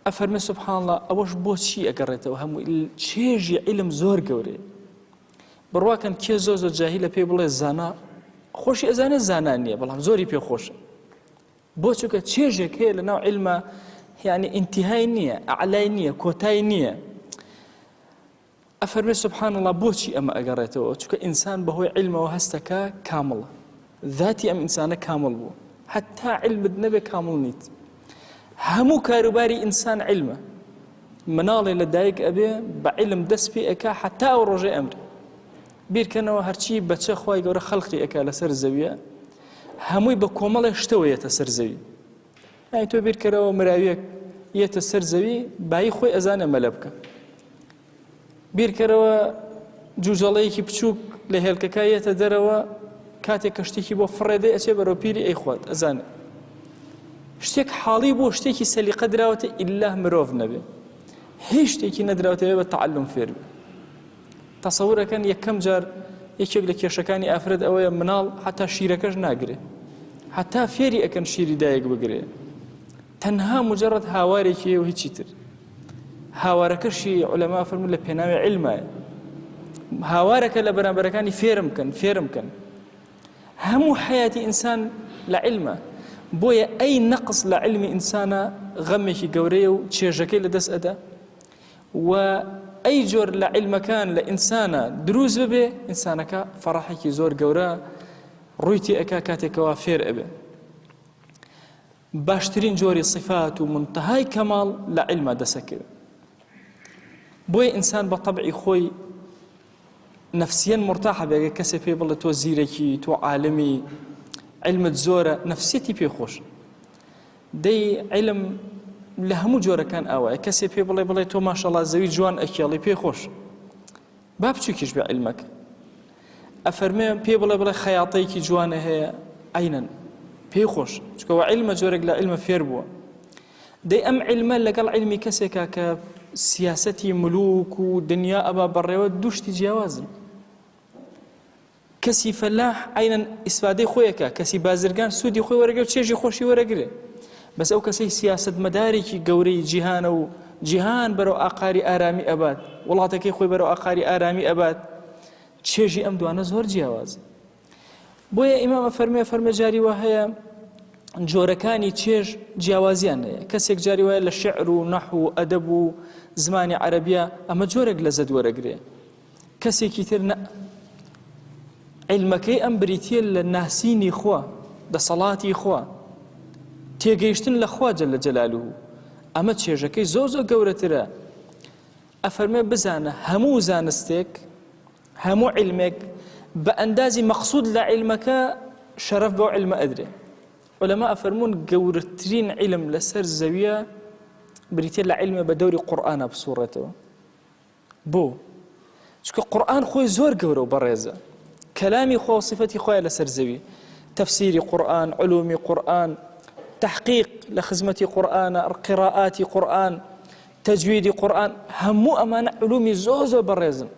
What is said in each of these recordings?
ئەفەرمێ سبحان اللە ئەوەش بۆچی ئەگەڕێتەوە هەموو چێژی عیلم زۆر گەورەیە بڕواکەن کێ زۆر زۆر جاهیلە پێی بڵێ زانا خۆشی ئەزانێ زانا نییە بەڵام زۆری پێ خۆشە بۆ چونکە چێژێک هەیە لە ناو عیلمە یعنی ئینتیهای نییە ئەعلای نییە کۆتای نییە ئەفەرمێ سبحان اللە بۆچی ئەمە ئەگەڕێتەوە چونکە ئینسان بەهۆی عیلمەوە هەستەکە کامڵە ذاتی ئەم ئینسانە کامڵ بوو حتا عیلمت نەبێ کامڵ نیت هەموو کاروباری ئینسان عیلمە مناڵێ لە دایک ئەبێ بە عیلم دەست پێ ئەکا حتا ئەو ڕۆژەی ئەمرێ بیرکەنەوە هەرچی بەچە خوای گەورە خەڵقی ئەکا لەسەر زەویە هەمووی بە کۆمەڵێ شتەوە یەتە سەر زەوی ئەی تۆ بیرکەرەوە مراویەک یەتە سەر زەوی بایی خۆی ئەزانێ مەلە بکە بیرکەرەوە جوجەڵەیەکی بچووک لە هێلکەکە یەتە دەرەوە کاتێک کە شتێکی بۆ فڕێدێ ئەچێ بەرەو پیری ئەیخوات ئەزانێ شتێک حاڵی بۆ شتێکی سەلیقە دراوەتە ئیلا مرۆڤ نەبێ هیچ شتێکی نەدراوتە بە تەعلم فێر بێ تەسەورەکەن یەکەم جار یەکێک لە کێشەکانی ئافرەت ئەوەیە مناڵ حتا شیرەکەش ناگرێ حتا فێری ئەکەن شیری دایک بگرێ تەنها مجرد هاوارێکی و هیچی تر هاوارەکەشی علەما فەرموو لە پێناوی علمایە هاوارەکە لە بەرامبەرەکانی فێرم بکەن فێرم بکەن هەموو حیاتی ئینسان لە علمە بۆیە ئەی نەقص لە علمی ئینسانە غەمێکی گەورەیە و چێژەکەی لە دەست ئەدا و ئەی جۆر لە عیلمەکان لە ئینسانە دروست ببێ ئینسانەکە فەڕەحێکی زۆر گەورە ڕووی تێ ئەکا کاتێکەوە فێر ئەبێ باشترین جۆری صفات و منتهای کەماڵ لە عیلمە دەسەکەوێ بۆیە ئینسان بە تەبعی خۆی نفسیەن مرتاحە بێگە کەسێ پێی بڵێ تۆ زیرەکی تۆ عالمی علمت زۆرە نفسیەتی پێ خۆش دەی عیلم لە هەموو جۆرەکان ئاوایە کەسێ پێ بڵێ بڵێ تۆ ماشەڵا زەوی جوان ئەکێڵی پێ خۆش با بچووکیش بێ عیلمەکە ئەفەرمێ پێ بڵێ بڵێ خەیاڵتەیەکی جوانە هەیە عینەن پێی خۆش چکەوە عیلمە جۆرێک لە عیلمە فێر بووە دەی ئەم عیلمە لەگەڵ عیلمی کەسێکا کە سیاسەتی ملوک و دنیا ئەبا بەڕێوە دوشتی جیاوازن کەسی فەلاح عەینەن ئیسفادەی خۆی ئەکا، کەسی بازرگان سوودی خۆی وەرەگرێ و چێژی خۆشی وەرەگرێ. بەس ئەو کەسەی سیاسەتمەدارێکی گەورەی جیهانە و جیهان بەرەو ئاقاری ئارامی ئەبات، وڵاتەکەی خۆی بەرەو ئاقاری ئارامی ئەبات، چێژی ئەم دوانە زۆر جیاوازە. بۆیە ئیمام ئەفەرموێ فەرمێ جاری وا هەیە جۆرەکانی چێژ جیاوازیان هەیە کەسێک جاری وایە لە شعر و نەحو و ئەدەب و زمانی عەرەبیە ئەمە جۆرێک لەزەت وەرەگرێ کەسێکی تر نە عیلمەکەی ئەم بریتیە لە ناسینی خوا دەسەڵاتی خوا تێگەیشتن لە خوا جل جلاله ئەمە چێژەکەی زۆر زۆر گەورەترە ئەفەرمێ بزانە هەموو زانستێک هەموو علمێک بە ئەندازی مەقسود لە علمەکە شەرەف بەو علمە ئەدرێ علەما ئەفەرمونون گەورەترین علم لەسەر زەویە بریتە لە علمە بە دەوری قورئانە بسوڕێتەوە بۆ؟ چونکە قورئان خۆی زۆر گەورە و بەڕێزە کەلامی خوا و سیفەتی خوایە لەسەر زەوی تەفسیری قورئان علومی قورئان تحقیق لە خزمەتی قورئانە قراءاتی قورئان تەجویدی قورئان هەموو ئەمانە علومی زۆر زۆر بەڕێزن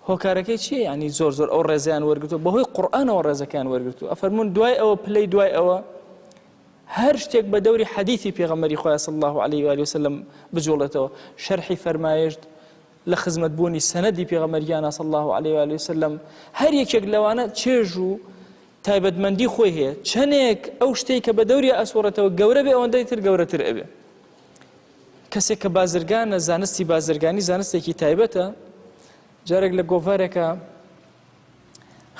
هۆکارەکەی چییە ینی زۆر زۆر ئەو ڕێزیان وەرگتو بەهۆی قورئانەوە ڕێزەکان وەرگتو ئەفەرمونون دوای ئەوە پلەی دوای ئەوە هەر شتێک بە دەوری حەدیثی پێغەمبەری خوایە صلی اللە علیه و آله وسلم بجوڵێتەوە شەرحی فەرمایشت لە خزمەت بوونی سەنەدی پێغەمبەر گیانە صلی اللە علیه و آله وسلم هەر یەکێک لەوانە چێژ و تایبەتمەندی خۆی هەیە چەندێک ئەو شتێک کە بە دەوری ئەسوڕێتەوە گەورە بێ ئەوەندەی تر گەورەتر ئەبێ کەسێک کە بازرگانە زانستی بازرگانی زانستێکی تایبەتە جارێک لە گۆڤارێکە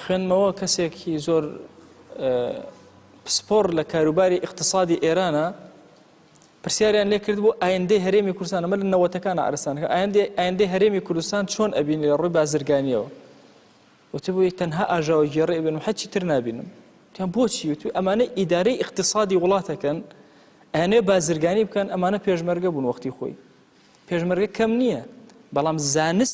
خوێندمەوە کەسێکی زۆر پسپۆڕ لە کاروباری ئیقتسادی ئێرانە پرسیاریان لێ کرد بۆ ئایندەی هەرێمی کوردستان ئەمە لە نەوەتەکان عرستانەکە ئایندەی ئایندەی هەرێمی کوردستان چۆن ئەبینی لە ڕووی بازرگانیەوە وتبووی تەنها ئاژاوەگێڕی ئەبینم هەرچی تر نابینم تیان بۆچی وتوی ئەمانە ئیدارەی ئیقتسادی وڵاتەکەن ئەیانەوێ بازرگانی بکەن ئەمانە پێشمەرگە بوون وەختی خۆی پێشمەرگە کەم نییە بەڵام زانست.